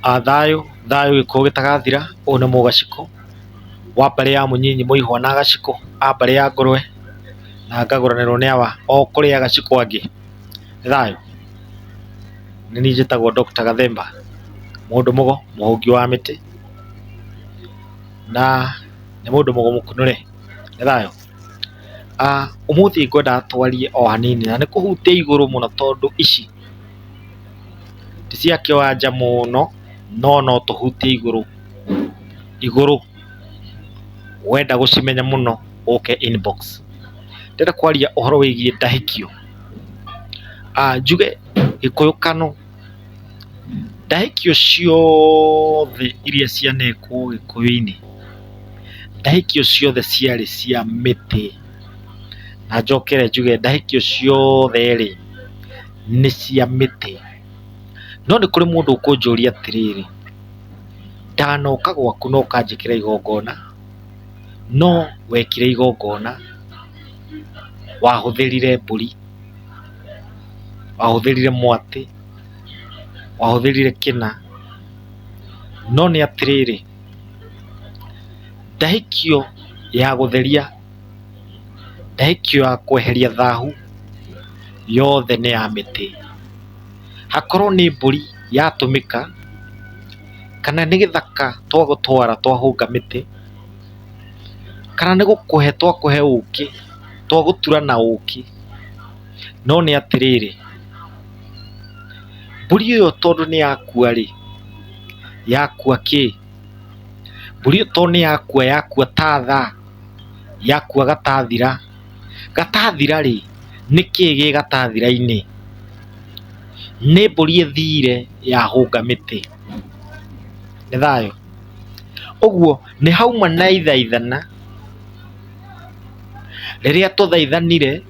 Thayũ thayũ gĩkuũ gĩtagathira, ũyũ nĩ Mũgacikũ wa mbarĩ ya mũnyinyi mũihwa na Gacikũ a mbarĩ ya ngũrwe na ngagũranĩrwo nĩ awa o kũrĩ Agacikũ angĩ. Nĩ thayũ? Nĩ niĩ njĩtagwo Doctor Gathemba, mũndũ mũgo mũhũngi wa mĩtĩ na nĩ mũndũ mũgo mũkunũre. Nĩ thayũ? Ũmũthĩ ngwendaga twarie o hanini na nĩ kũhutia igũrũ mũno tondũ ici ti cia kĩwanja mũno no no tũhutie igũrũ, igũrũ wenda gũcimenya mũno ũke inbox. Ndĩrenda kwaria ũhoro wĩgiĩ ndahĩkio, njuge Gĩkũyũ Kano, ndahĩkio ciothe iria cianekwo Gĩkũyũ-inĩ, ndahĩkio ciothe ciarĩ cia mĩtĩ, na njokere njuge ndahĩkio ciothe rĩ, nĩ cia mĩtĩ. No nĩ kũrĩ mũndũ ũkũnjũria atĩrĩrĩ, ndanoka gwaku na ũkanjĩkĩra igongona, no wekire igongona wahũthĩrire mbũri, wahũthĩrire mwatĩ, wahũthĩrire kĩna, no nĩ atĩrĩrĩ, ndahĩkio ya gũtheria, ndahĩkio ya kweheria thahu, yothe nĩ ya mĩtĩ. Hakorwo nĩ mbũri yatũmĩka, kana nĩ gĩthaka twagũtwara twahũnga mĩtĩ, kana nĩ gũkũhe twakũhe ũkĩ, twagũtura na ũkĩ, no nĩ atĩrĩrĩ, mbũri ĩyo tondũ nĩ yakua rĩ, yakua kĩ? Mbũri ĩyo tondũ nĩ yakua yakua ta thaa, yakua gatathira, gatathira rĩ, nĩkĩ gĩ gatathira-inĩ? Nĩ mbũri ĩthire yahũnga mĩtĩ. Nĩ thayũ? Ũguo nĩ hauma na ithaithana, rĩrĩa tũthaithanire,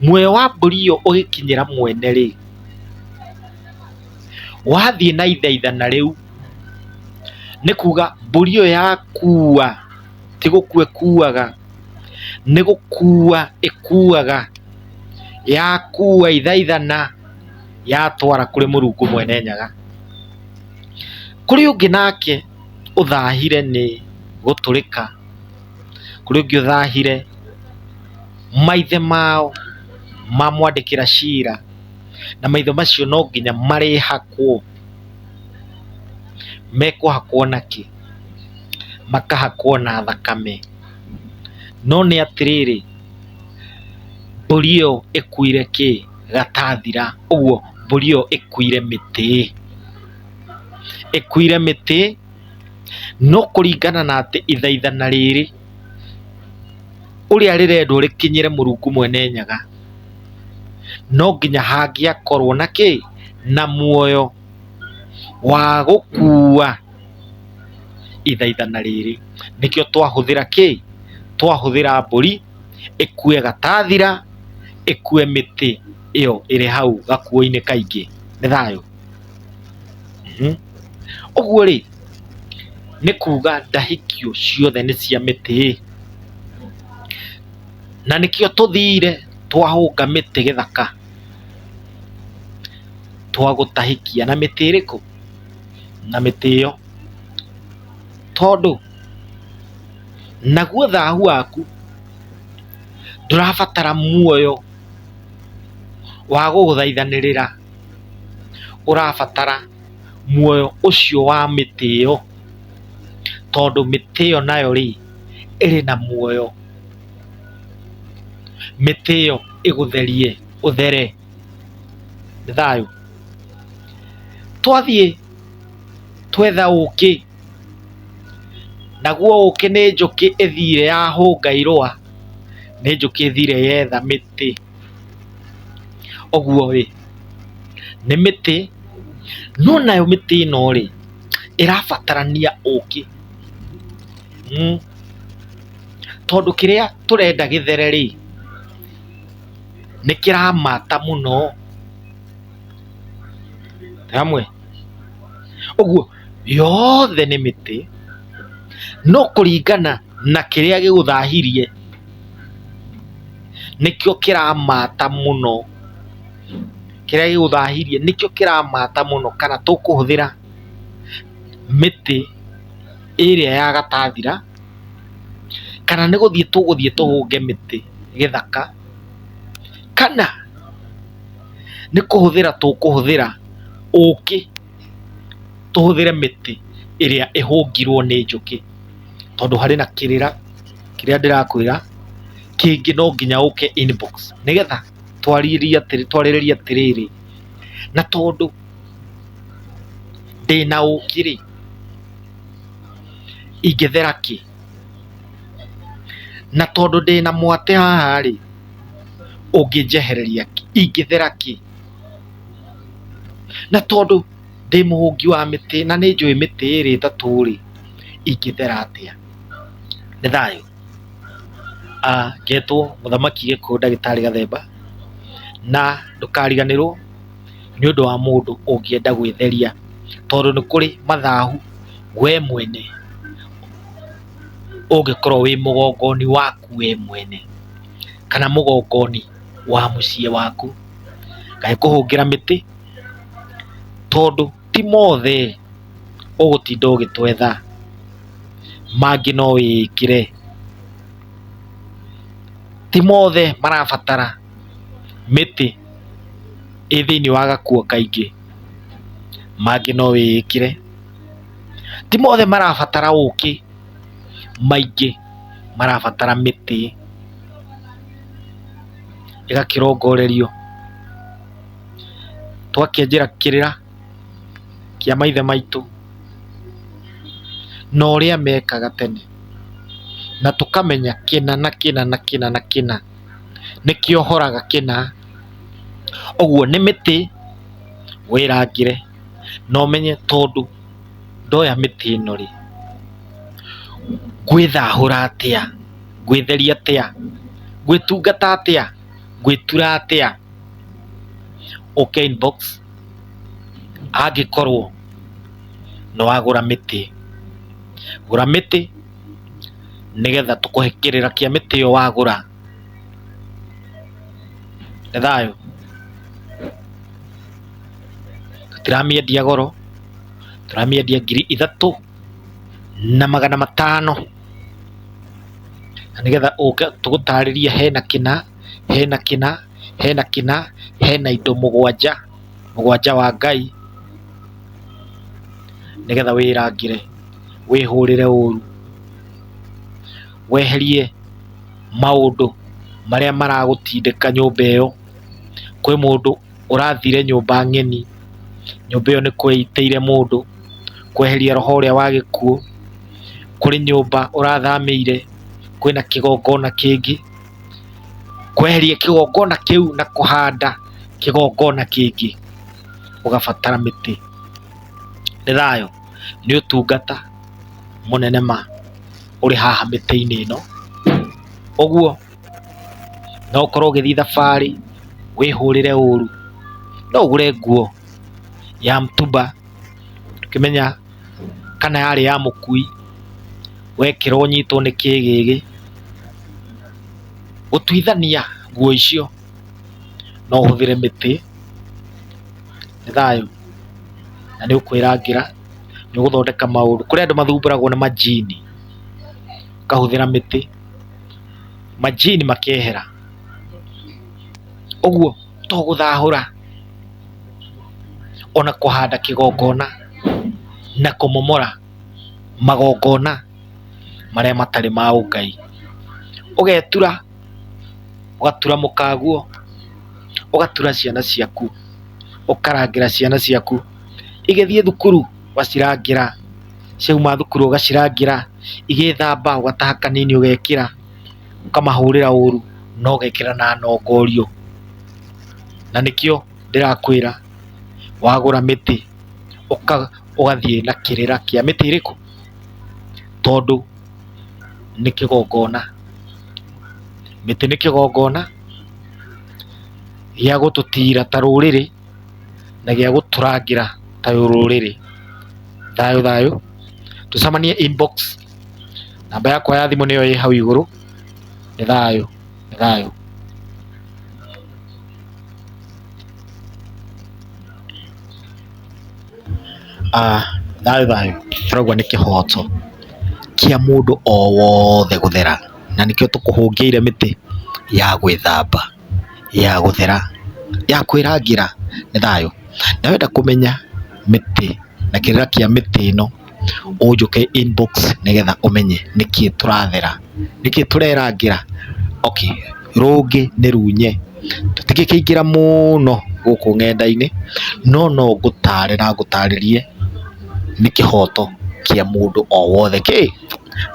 muoyo wa mbũri ĩyo ũgĩkinyĩra mwene rĩ, wathiĩ na ithaithana rĩu, nĩ kuga mbũri ĩyo yakua, ti gũkua ĩkuaga, nĩ gũkua ĩkuaga, yakua ithaithana yatwara kũrĩ Mũrungu mwene Nyaga. Kũrĩ ũngĩ nake ũthahire nĩ gũtũrĩka, kũrĩ ũngĩ ũthahire maithe mao mamwandĩkĩra cira, na maithe macio no nginya marĩhakwo. Mekũhakwo na kĩ? Makahakwo na thakame. No nĩ atĩrĩrĩ, mbũri ĩyo ĩkuire kĩ? Gatathira. Ũguo mbũri ĩyo ĩkuire mĩtĩ. Ĩkuire mĩtĩ, no kũringana na atĩ ithaithana rĩrĩ, ũrĩa rĩrendwo rĩkinyĩre Mũrungu mwene Nyaga, no nginya hangĩakorwo na kĩ? Na muoyo wa gũkua ithaithana rĩrĩ. Nĩkĩo twahũthĩra kĩ? Twahũthĩra mbũri ĩkue gatathira, ĩkue mĩtĩ ĩyo ĩrĩ hau gakuo-inĩ kaingĩ. Nĩ thayũ? Ũguo rĩ, nĩ kuga ndahĩkio ciothe nĩ cia mĩtĩ, na nĩkĩo tũthire twahũnga mĩtĩ gĩthaka, twagũtahĩkia na mĩtĩ ĩrĩkũ? Na mĩtĩ ĩyo. Tondũ naguo thahu waku ndũrabatara muoyo wa gũgũthaithanĩrĩra, ũrabatara muoyo ũcio wa mĩtĩ ĩyo, tondũ mĩtĩ ĩyo nayo rĩ, ĩrĩ na muoyo. Mĩtĩ ĩyo ĩgũtherie ũthere. Nĩ thayũ? Twathiĩ twetha ũkĩ, naguo ũkĩ nĩ njũkĩ ĩthire yahũnga irũa, nĩ njũkĩ ĩthire yetha mĩtĩ. Ũguo rĩ, nĩ mĩtĩ, no nayo mĩtĩ ĩno rĩ, ĩrabatarania ũkĩ, tondũ kĩrĩa tũrenda gĩthere rĩ, nĩ kĩramata mũno. Hamwe? Ũguo yothe nĩ mĩtĩ, no kũringana na kĩrĩa gĩgũthahirie, nĩkĩo kĩramata mũno. Kĩrĩa gĩgũthahirie nĩkĩo kĩramata mũno, kana tũkũhũthĩra mĩtĩ ĩrĩa ya gatathira, kana nĩ gũthiĩ tũgũthiĩ tũhũnge mĩtĩ gĩthaka, kana nĩ kũhũthĩra tũkũhũthĩra ũkĩ, tũhũthĩre mĩtĩ ĩrĩa ĩhũngirwo nĩ njũkĩ, tondũ harĩ na kĩrĩra kĩrĩa ndĩrakwĩra kĩngĩ no nginya ũke inbox nĩgetha twarĩrĩrie atĩrĩrĩ, na tondũ ndĩna ũkĩ rĩ, ingĩthera kĩ? Na tondũ ndĩna mwatĩ haha rĩ, ũngĩnjehereria kĩ? Ingĩthera kĩ? Na tondũ ndĩ mũhũngi wa mĩtĩ na nĩ njũĩ mĩtĩ ĩrĩ ĩtatũ rĩ, ingĩthera atĩa? Nĩ thayũ. Ngetwo Mũthamaki Gĩkũyũ ndagĩtarĩ Gathemba, na ndũkariganĩrwo nĩ ũndũ wa mũndũ ũngĩenda gwĩtheria, tondũ nĩ kũrĩ mathahu we mwene ũngĩkorwo wĩ mũgongoni waku we mwene, kana mũgongoni wa mũciĩ waku. Ngagĩkũhũngĩra mĩtĩ, tondũ ti mothe ũgũtinda ũgĩtwetha, mangĩ no wĩĩkĩre. Ti mothe marabatara mĩtĩ ĩ thĩiniĩ wa gakuo kaingĩ, mangĩ no wĩĩkĩre. Ti mothe marabatara ũkĩ, maingĩ marabatara mĩtĩ ĩgakĩrongorerio. Twakĩanjĩra kĩrĩra kĩa maithe maitũ na ũrĩa mekaga tene, na tũkamenya kĩna na kĩna na kĩna na kĩna nĩkĩohoraga kĩna. Ũguo nĩ mĩtĩ wĩrangĩre na ũmenye tondũ ndoya mĩtĩ ĩno rĩ, ngwĩthahũra atĩa, ngwĩtheria atĩa, ngwĩtungata atĩa, ngwĩtura atĩa? Ũke inbox angĩkorwo nĩ wagũra mĩtĩ, gũra mĩtĩ nĩgetha tũkũhe kĩrĩra kĩa mĩtĩ ĩyo wagũra. Nĩ thayũ. Tũtiramĩendia goro, tũramĩendia 3500, na nĩgetha ũke tũgũtarĩrie hena kĩna, hena kĩna, hena kĩna, hena indo mũgwanja, mũgwanja wa Ngai, nĩgetha wĩrangĩre, wĩhũrĩre ũru, weherie maũndũ marĩa maragũtindĩka nyũmba ĩyo. Kwĩ mũndũ ũrathire nyũmba ng'eni, nyũmba ĩyo nĩ kwĩitĩire mũndũ, kweheria roho ũrĩa wa gĩkuũ. Kũrĩ nyũmba ũrathamĩire, kwĩna kĩgongona kĩngĩ, kweheria kĩgongona kĩu na kũhanda kĩgongona kĩngĩ, ũgabatara mĩtĩ. Nĩ thayũ, nĩ ũtungata mũnene ma ũrĩ haha mĩtĩ-inĩ ĩno. Ũguo no ũkorwo ũgĩthiĩ thabarĩ wĩhũrĩre ũru, no ũgũre nguo ya mtumba ndũkĩmenya kana yarĩ ya mũkui, wekĩra ũnyitwo nĩ kĩgĩgĩ. Gũtuithania nguo icio no ũhũthĩre mĩtĩ. Nĩ thayũ, na nĩ ũkwĩrangĩra, nĩ ũgũthondeka maũndũ. Kũrĩ andũ mathumbũragwo nĩ majini, ũkahũthĩra mĩtĩ, majini makehera. Ũguo to gũthahũra, ona kũhanda kĩgongona na kũmomora magongona marĩa matarĩ ma ũngai. Ũgetura, ũgatura mũkaguo, ũgatura ciana ciaku, ũkarangĩra ciana ciaku, igĩthiĩ thukuru ũgacirangĩra, ciauma thukuru ũgacirangĩra, igĩthamba ũgataha kanini ũgekĩra, ũkamahũrĩra ũru na ũgekĩra na nongorio. Na nĩkĩo ndĩrakwĩra wagũra mĩtĩ ũgathiĩ na kĩrĩra kĩa mĩtĩ ĩrĩkũ, tondũ nĩ kĩgongona. Mĩtĩ nĩ kĩgongona gĩa gũtũtira ta rũrĩrĩ na gĩa gũtũrangĩra ta rũrĩrĩ. Thayũ thayũ, tũcemanie inbox, namba yakwa ya thimũ nĩyo ĩ hau igũrũ. Nĩ thayũ, nĩ thayũ. Thayũ thayũ, tũrauga nĩ kĩhoto kĩa mũndũ o wothe gũthera, na nĩkĩo tũkũhũngĩire mĩtĩ ya gwĩthamba, ya gũthera, ya kwĩrangĩra, nĩ thayũ. Na wenda kũmenya mĩtĩ na kĩrĩra kĩa mĩtĩ ĩno, ũnjũke inbox nĩgetha ũmenye nĩkĩ tũrathera, nĩkĩ tũrerangĩra. Okay, rũngĩ nĩ runye, tũtingĩkĩingĩra mũno gũkũ ng'enda-inĩ, no no ngũtare na ngũtarĩrie nĩ kĩhoto kĩa mũndũ o wothe kĩ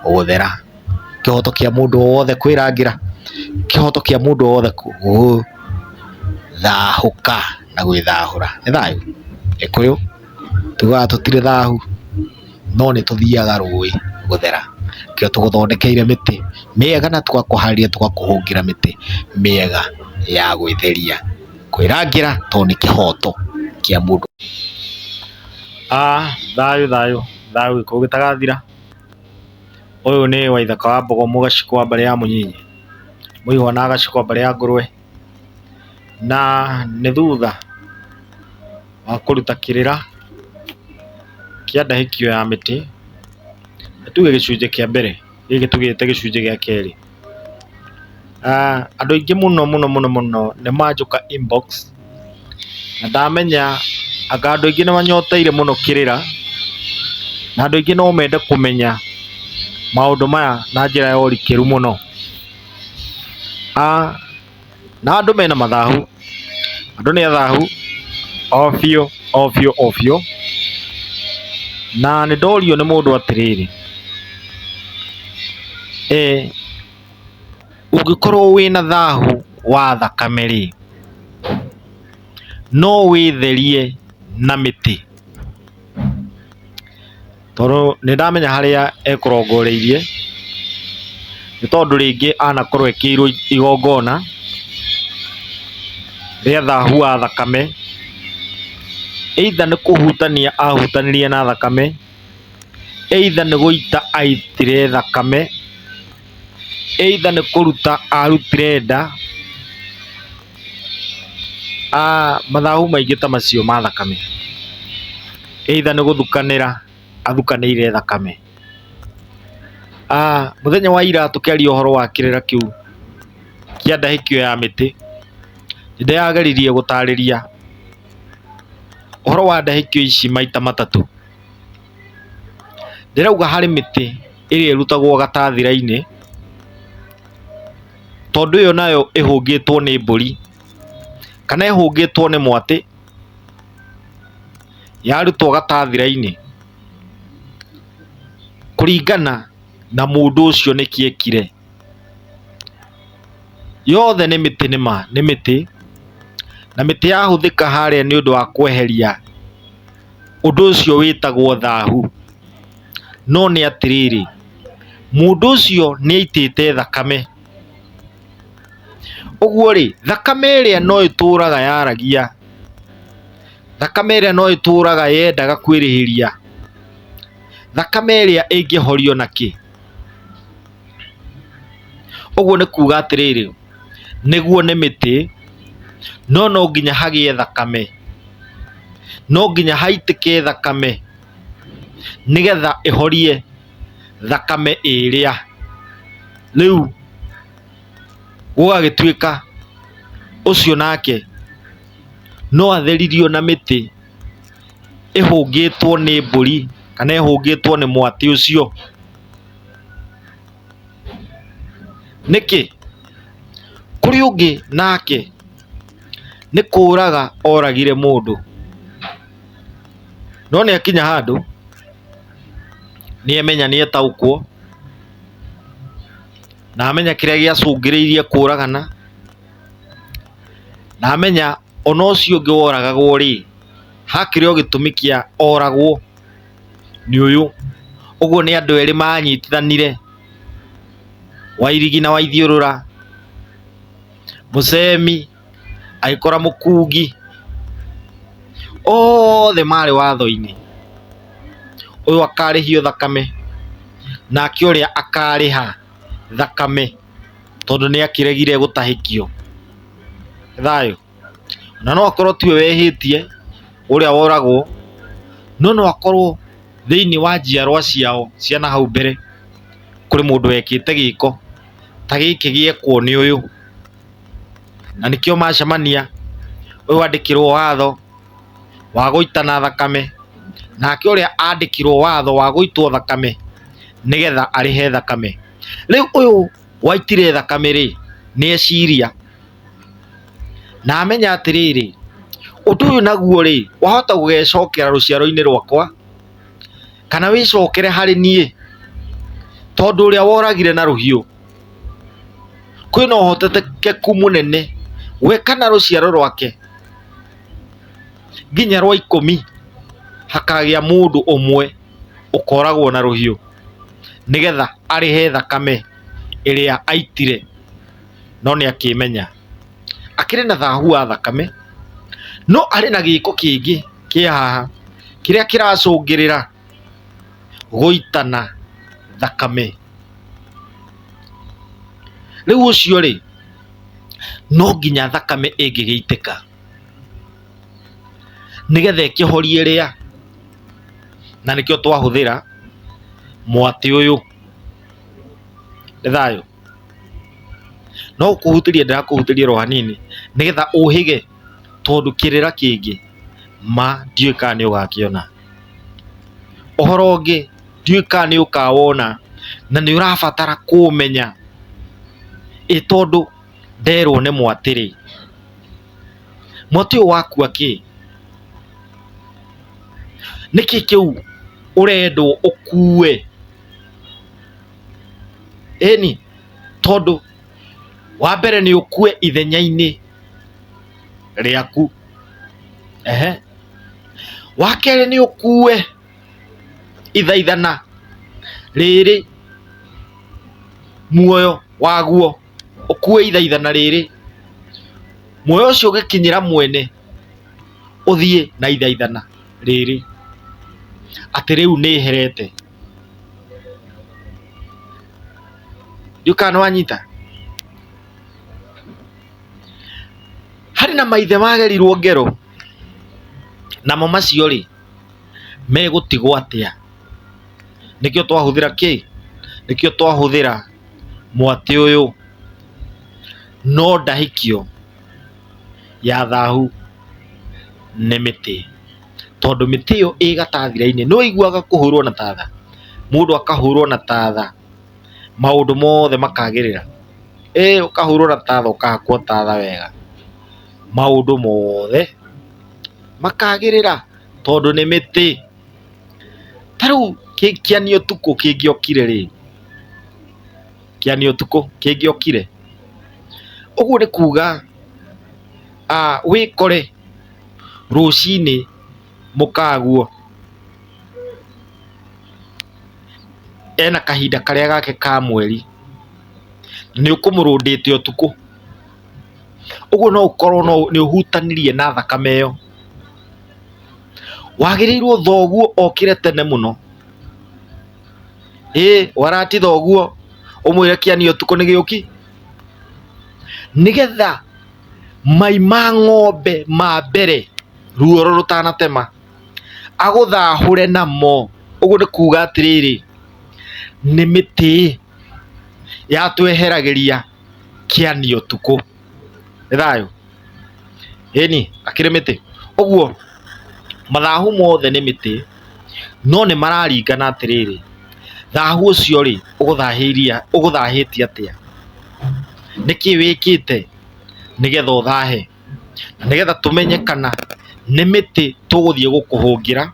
gũthera, kĩhoto kĩa mũndũ o wothe kwĩrangĩra, kĩhoto kĩa mũndũ o wothe gũthahũka na gwĩthahũra. Nĩ thayũ? Gĩkũyũ tugaga tũtirĩ thahu no nĩ tũthiaga rũĩ gũthera, nĩkĩo tũgũthondekeire mĩtĩ mĩega na tũgakũharĩria tũgakũhũngĩra mĩtĩ mĩega ya gwĩtheria, kwĩrangĩra tondũ nĩ kĩhoto kĩa mũndũ. Thayũ thayũ thayũ gĩkũyũ gĩtagathira. Ũyũ nĩ Waithaka wa Mbogo Mũgacikũ wa mbarĩ ya Mũnyinyi, Mũihwa na Gacikũ wa mbarĩ ya Ngũrwe, na nĩ thutha wa kũruta kĩrĩra kĩa ndahĩkio ya mĩtĩ, nĩ tuge gĩcunjĩ kĩa mbere, gĩkĩ tũgĩte gĩcunjĩ gĩa kerĩ. Andũ aingĩ mũno mũno mũno mũno nĩ manjũka inbox, na ndamenya anga andũ aingĩ nĩ manyoteire mũno kĩrĩra, na andũ aingĩ no mende kũmenya maũndũ maya na njĩra ya ũrikĩru mũno. Na andũ mena mathahu, andũ nĩ athahu o biũ o biũ o biũ, na nĩ ndorio nĩ mũndũ atĩrĩrĩ, ũngĩkorwo wĩna thahu wa thakame rĩ, no wĩtherie na mĩtĩ? Tondũ nĩ ndamenya harĩa ekũrongoreirie, nĩ tondũ rĩngĩ anakorwo ekĩirwo igongona rĩa thahu wa thakame, either nĩ kũhutania ahutanirie na thakame, either nĩ gũita aitire thakame, either nĩ kũruta arutire nda, mathahu maingĩ ta macio ma thakame, either nĩ gũthukanĩra athukanĩire thakame. Mũthenya wa ira tũkĩaria ũhoro wa kĩrĩra kĩu kĩa ndahĩkio ya mĩtĩ, nĩ ndĩrageririe gũtarĩria ũhoro wa ndahĩkio ici maita matatũ. Ndĩrauga harĩ mĩtĩ ĩrĩa ĩrutagwo gatathira-inĩ, tondũ ĩyo nayo ĩhũngĩtwo nĩ mbũri kana ĩhũngĩtwo nĩ mwatĩ, yarutwo gatathira-inĩ kũringana na mũndũ ũcio nĩkĩ ekire. Yothe nĩ mĩtĩ nĩma nĩ mĩtĩ, na mĩtĩ yahũthĩka harĩa nĩ ũndũ wa kweheria ũndũ ũcio wĩtagwo thahu. No nĩ atĩrĩrĩ, mũndũ ũcio nĩ aitĩte thakame, ũguo rĩ, thakame ĩrĩa no ĩtũraga yaragia, thakame ĩrĩa no ĩtũraga yendaga kwĩrĩhĩria, thakame ĩrĩa ĩngĩhorio na kĩ? Ũguo nĩ kuga atĩrĩrĩ, nĩguo nĩ mĩtĩ, no no nginya hagĩe thakame, no nginya haitĩke thakame nĩgetha ĩhorie thakame ĩrĩa. Rĩu gũgagĩtuĩka ũcio nake no atheririo na mĩtĩ ĩhũngĩtwo nĩ mbũri kana ĩhũngĩtwo nĩ mwatĩ ũcio. Nĩkĩ? Kũrĩ ũngĩ nake nĩ kũraga oragire mũndũ, no nĩ akinya handũ nĩ emenya nĩ etaũkwo, na amenya kĩrĩa gĩacũngĩrĩirie kũragana, na amenya ona ũcio ũngĩ woragagwo rĩ, hakĩrĩ o gĩtũmi kĩa oragwo nĩ ũyũ. Ũguo nĩ andũ erĩ manyitithanire, Wairigi na Waithiũrũra, Mũcemi agĩkora Mũkungi, othe marĩ watho-inĩ. Ũyũ akarĩhio thakame, nake ũrĩa akarĩha thakame tondũ nĩ akĩregire gũtahĩkio. Thayũ. Na no akorwo tiwe wehĩtie ũrĩa woragwo, No no akorwo thĩinĩ wa njiarwa ciao cia na hau mbere kũrĩ mũndũ wekĩte gĩko ta gĩkĩ gĩekwo nĩ ũyũ, na nĩkĩo macemania, ũyũ andĩkĩrwo watho wa gũitana thakame, nake ũrĩa andĩkĩrwo watho wa gũitwo thakame nĩgetha arĩhe thakame. Rĩu ũyũ waitire thakame rĩ, nĩ eciria na amenya atĩrĩrĩ, ũndũ ũyũ naguo rĩ, wahota gũgecokera rũciaro-inĩ rwakwa, kana wĩcokere harĩ niĩ, tondũ ũrĩa woragire na rũhiũ, kwĩna ũhotekeku mũnene we kana rũciaro rwake nginya rwa ikũmi hakagĩa mũndũ ũmwe ũkoragwo na rũhiũ nĩgetha arĩhe thakame ĩrĩa aitire, no nĩ akĩmenya akĩrĩ na thahu wa thakame, no arĩ na gĩko kĩngĩ kĩ haha kĩrĩa kĩracũngĩrĩra gũitana thakame. Rĩu ũcio rĩ, no nginya thakame ĩngĩgĩitĩka nĩgetha ĩkĩhorie ria, na nĩkĩo twahũthĩra mwatĩ ũyũ. Nĩ thayũ? No gũkũhutĩria ndĩrakũhutĩria oro hanini nĩgetha ũhĩge, tondũ kĩrĩra kĩngĩ ma ndiũĩ kana nĩ ũgakĩona. Ũhoro ũngĩ ndiũĩ kana nĩ ũkawona, na nĩ ũrabatara kũũmenya, ĩ tondũ nderwo nĩ mwatĩ rĩ, mwatĩ ũyũ wakua kĩ? Nĩkĩ kĩu ũrendwo ũkue? Ĩni, tondũ wa mbere nĩ ũkue ithenya-inĩ rĩaku. Ehe. Wa kerĩ nĩ ũkue ithaithana rĩrĩ muoyo waguo, ũkue ithaithana rĩrĩ, muoyo ũcio ũgĩkinyĩra mwene ũthiĩ na ithaithana rĩrĩ, atĩ rĩu nĩ herete. Ndiũĩ kana nĩ wanyita. Harĩ na maithe magerirwo ngero, namo macio rĩ, megũtigwo atĩa? Nĩkĩo twahũthĩra kĩ? Nĩkĩo twahũthĩra mwatĩ ũyũ, no ndahikio ya thahu nĩ mĩtĩ. Tondũ mĩtĩ ĩyo ĩ gatathira-inĩ, nĩ ũiguaga kũhũrwo na tatha? Mũndũ akahũrwo na tatha maũndũ mothe makagĩrĩra. Ĩ ũkahũrwo na tatha ũkahakwo tatha wega, maũndũ mothe makagĩrĩra tondũ nĩ mĩtĩ. Ta rĩu kĩani ũtukũ kĩngĩokire rĩ, kĩani ũtukũ kĩngĩokire, ũguo nĩ kuga wĩkore rũcinĩ mũkaguo ena kahinda karĩa gake ka mweri, nĩ ũkũmũrũndĩte ũtukũ, ũguo no ũkorwo nĩ ũhutanirie na thakame ĩyo. Wagĩrĩirwo thoguo okĩre tene mũno, ĩĩ warati thoguo ũmwĩre kĩani ũtukũ nĩ gĩũki, nĩgetha mai ma ng'ombe ma mbere ruoro rũtanatema, agũthahũre namo. Ũguo nĩ kuga atĩrĩrĩ, nĩ mĩtĩ yatweheragĩria kĩani ũtukũ. Nĩ thayũ? Ĩni, akĩrĩ mĩtĩ. Ũguo mathahu mothe nĩ mĩtĩ, no nĩ mararingana atĩrĩrĩ, thahu ũcio rĩ, ũgũthahĩirie ũgũthahĩtie atĩa? Nĩkĩ wĩkĩte nĩgetha ũthahe? Na nĩgetha tũmenye kana nĩ mĩtĩ tũgũthiĩ gũkũhũngĩra,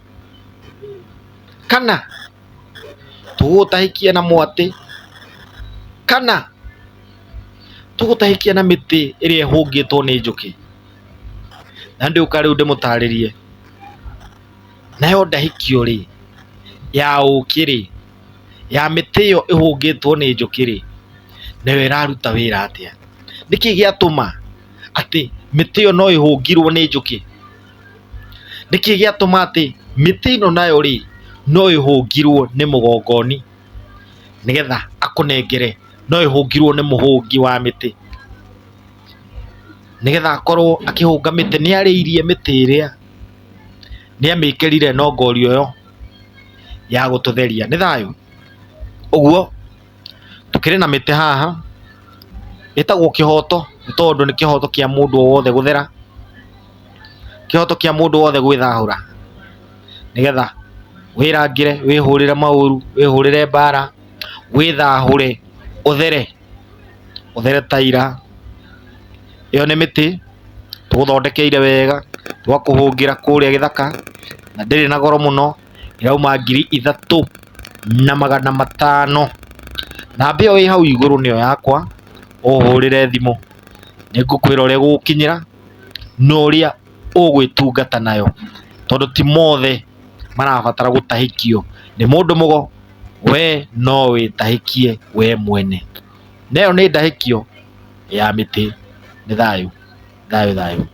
kana tũgũgũtahĩkia na mwatĩ, kana tũgũtahĩkia na mĩtĩ ĩrĩa ĩhũngĩtwo nĩ njũkĩ. Na ndĩũka rĩu ndĩmũtarĩrie. Nayo ndahĩkio rĩ, ya ũkĩ rĩ, ya mĩtĩ ĩyo ĩhũngĩtwo nĩ njũkĩ rĩ, nayo ĩraruta wĩra atĩa? Nĩkĩ gĩatũma atĩ mĩtĩ ĩyo no ĩhũngirwo nĩ njũkĩ? Nĩkĩ gĩatũma atĩ mĩtĩ ĩno nayo rĩ, no ĩhũngirwo nĩ mũgongoni nĩgetha akũnengere, no ĩhũngirwo nĩ mũhũngi wa mĩtĩ nĩgetha akorwo akĩhũnga mĩtĩ, nĩ arĩirie mĩtĩ ĩrĩa. Nĩ amĩkĩrire nongorio ĩyo ya gũtũtheria. Nĩ thayũ? Ũguo tũkĩrĩ na mĩtĩ haha ĩtagwo kĩhoto nĩ tondũ nĩ kĩhoto kĩa mũndũ o wothe gũthera, kĩhoto kĩa mũndũ wothe gwĩthahũra, nĩgetha wĩrangĩre, wĩhũrĩre maũru, wĩhũrĩre mbara, wĩthahũre, ũthere, ũthere ta ira. Ĩyo nĩ mĩtĩ tũgũthondekeire wega, twakũhũngĩra kũrĩa gĩthaka, na ndĩrĩ na goro mũno, ĩrauma 3500. Namba ĩyo ĩ hau igũrũ nĩyo yakwa, ũhũrĩre thimũ, nĩ ngũkwĩra ũrĩa ĩgũgũkinyĩra, na ũrĩa ũgwĩtungata nayo, tondũ ti mothe marabatara gũtahĩkio nĩ mũndũ mũgo, we no wĩtahĩkie we mwene. Na ĩyo nĩ ndahĩkio ya mĩtĩ. Nĩ thayũ, thayũ thayũ.